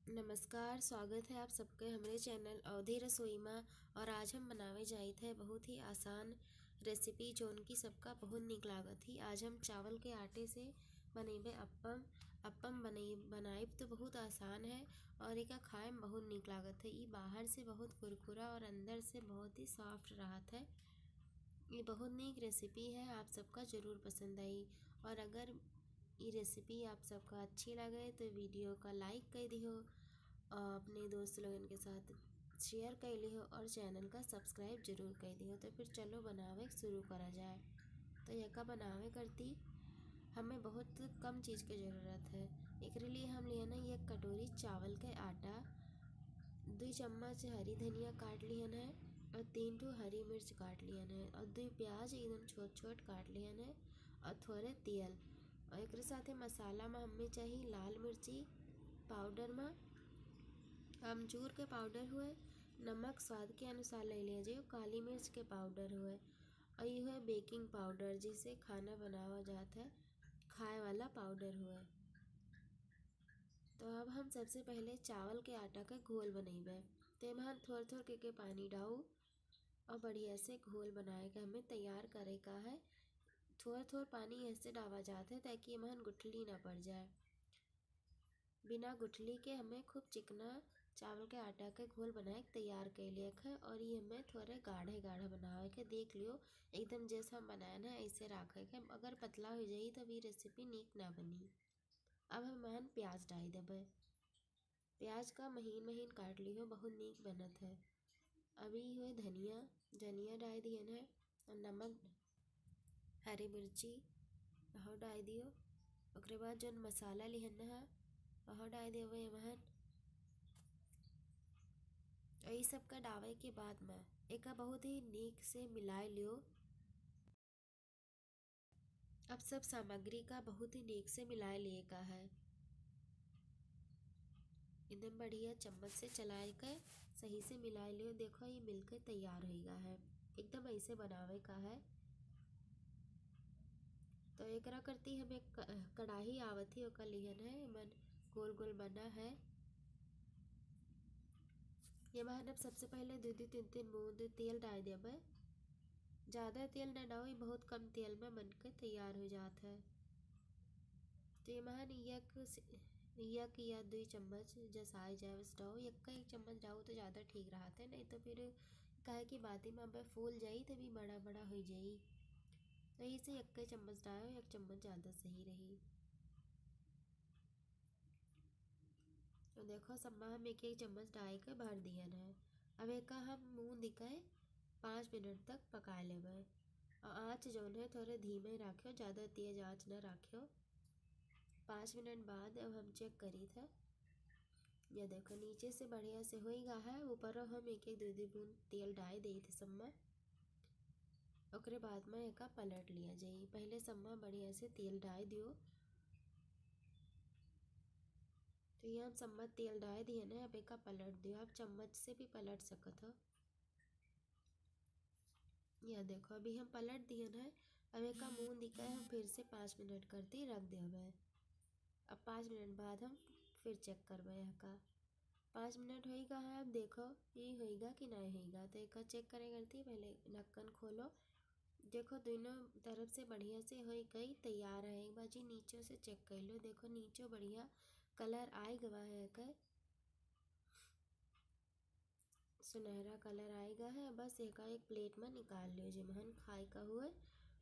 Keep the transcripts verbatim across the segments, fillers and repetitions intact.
नमस्कार, स्वागत है आप सबके हमरे चैनल अवधी रसोई मा। और आज हम बनावे जाइत है बहुत ही आसान रेसिपी, जौन की सबका बहुत नीक लागत ही। आज हम चावल के आटे से बनइबे अप्पम। अप्पम बनई-, बनाइब तो बहुत आसान है और एका खाए में बहुत नीक लागत है। ई बाहर से बहुत कुरकुरा और अंदर से बहुत ही सॉफ्ट रहत है। ई बहुत नीक रेसिपी है, आप सबका ज़रूर पसंद आई। और अगर ई रेसिपी आप सबका अच्छी लगे तो वीडियो का लाइक कर दिहो और अपने दोस्त लोगन के साथ शेयर कर लिहो और चैनल का सब्सक्राइब जरूर कर दिहो। तो फिर चलो बनावे शुरू करा जाए। तो एका बनावे करती हमें बहुत कम चीज़ के ज़रूरत है। एकरे लिए हम लिहन है एक कटोरी चावल के आटा, दुई चम्मच हरी धनिया काट लिहन है और तीन ठो हरी मिर्च काट लिहन है और दुई प्याज एकदम छोट छोट काट लिहन है और थोड़े तेल। और एकरे साथे मसाला में हमें चाहिए लाल मिर्ची पाउडर में, अमचूर के पाउडर हुए, नमक स्वाद के अनुसार ले लिया जाए, काली मिर्च के पाउडर हुए, और ये हुए बेकिंग पाउडर, जिससे खाना बनावा जात है, खाए वाला पाउडर हुए। तो अब हम सबसे पहले चावल के आटा के घोल बनइबे। तो एमे हम थोड़ थोड़ के, के पानी डाऊ और बढ़िया से घोल बनाए के हमें तैयार करे का है। थोड़ थोड़ पानी ऐसे डावा जात है ताकि एमहन गुठली ना पड़ जाए। बिना गुठली के हमें खूब चिकना चावल के आटा के घोल बनाए के तैयार कर लिया है। और ये हमें थोड़े गाढ़े गाढ़े बनावे के, देख लियो एकदम जैसे हम बनाए ना ऐसे रखे के। अगर पतला हो जाई तब ये रेसिपी नीक ना बनी। अब हम एमहन प्याज डाल देबे। प्याज का महीन महीन काट लियो, बहुत नीक बनत है। अभी हुए धनिया, धनिया डाल दिहन है और नमक, हरी मिर्ची, अहो डाल दियो। ओकरे बाद जौन मसाला लिहन है, अहो डाल दियो एमहन। और ये सब का डावे के बाद में एका बहुत ही नीक से मिलाए लियो। अब सब सामग्री का बहुत ही नीक से मिलाए लिए का है। एकदम बढ़िया चम्मच से चलाए के सही से मिलाए लियो। देखो, ये मिलके तैयार होइगा है, एकदम ऐसे बनावे का है। तो एकरा करती हम एक क-, कढ़ाई आवत ही, ओकर लिहन है, एमन गोल गोल बना है। एमहन अब सबसे पहले दो दो तीन तीन बूंद तेल डाल देबे। ज़्यादा तेल ना डाओ, ये बहुत कम तेल में बन के तैयार हो जात है। तो एमहन एक स-, एक या दुई चम्मच जस आए जाए बस डाओ, एक का एक चम्मच डाओ तो ज़्यादा ठीक रहत है, नहीं तो फिर काहे कि बादी में अब फूल जाई तभी बड़ा बड़ा हो जाई। तो इसे एक का चम्मच डालो, एक चम्मच ज़्यादा सही रही। तो देखो, सब में हम एक एक चम्मच डाल के भर दियन है। अब एका हम मुंह दिखाए पाँच मिनट तक पकाए लेबे। और आँच जौन है थोड़े धीमे राख्यो, ज़्यादा तेज आँच न राख्यो। पाँच मिनट बाद अब हम चेक करी थे, ये देखो नीचे से बढ़िया से होई गा है, ऊपर हम एक एक दो दो बूंद तेल डाल दी थे सब में। ओकरे बाद में एका पलट लिया जाई। पहले सब में बढ़िया से तेल डाल दियो। तो ये हम सब में तेल डाल दिए ना, अब एका पलट दियो। आप चम्मच से भी पलट सकत हो। या देखो, अभी हम पलट दिए ना, अब एका मुंह दिखाए हम फिर से पाँच मिनट करती रख देबे। अब पाँच मिनट बाद हम फिर चेक करबे एका। पाँच मिनट होइगा है, अब देखो ये होइगा कि नहीं होइगा। तो एका चेक करे करती पहले ढक्कन खोलो। देखो दोनों तरफ से बढ़िया से होई गई तैयार है। एक बार जी नीचे से चेक कर लो, देखो नीचे बढ़िया कलर आए गवा है एकर। सुनहरा कलर आएगा है। बस एका एक प्लेट में निकाल लियो, जेमहन खाए का हुए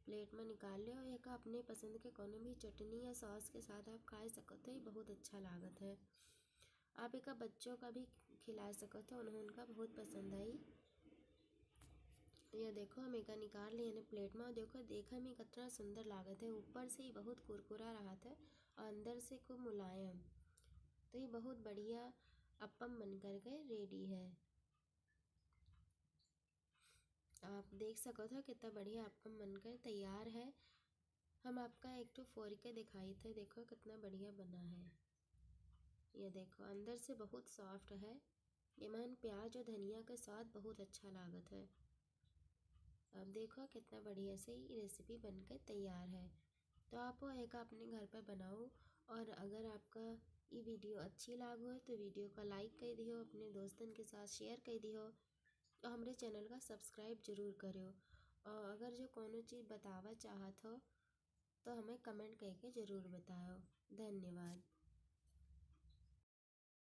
प्लेट में निकाल लियो। एका अपने पसंद के कोनो भी चटनी या सॉस के साथ आप खा सकत हो, ये बहुत अच्छा लागत है। आप एका बच्चों का भी खिला सकत हो, उन्हों, उनका बहुत पसंद आई। ये देखो हम एका निकाल लिए हैं प्लेट में। देखो, देखे में कितना सुंदर लागत है, ऊपर से ही बहुत कुरकुरा रहत है और अंदर से खूब मुलायम। तो ये बहुत बढ़िया अप्पम बन करके रेडी है। आप देख सकत हो कितना बढ़िया अप्पम बनकर तैयार है। हम आपका एक ठो फोड़ के दिखाई थे, देखो कितना बढ़िया बना है। ये देखो अंदर से बहुत सॉफ्ट है। एमन प्याज और धनिया के स्वाद बहुत अच्छा लागत है। अब देखो कितना बढ़िया से ये रेसिपी बनकर तैयार है। तो आप एका अपने घर पर बनाओ और अगर आपका ई video अच्छी लागो है तो video का like कर दियो, अपने दोस्तन के साथ share कर दियो और हमरे channel का subscribe जरूर करियो। और अगर जो कोनो चीज़ बतावा चाहत हो तो हमें comment करके जरूर बतायो। धन्यवाद।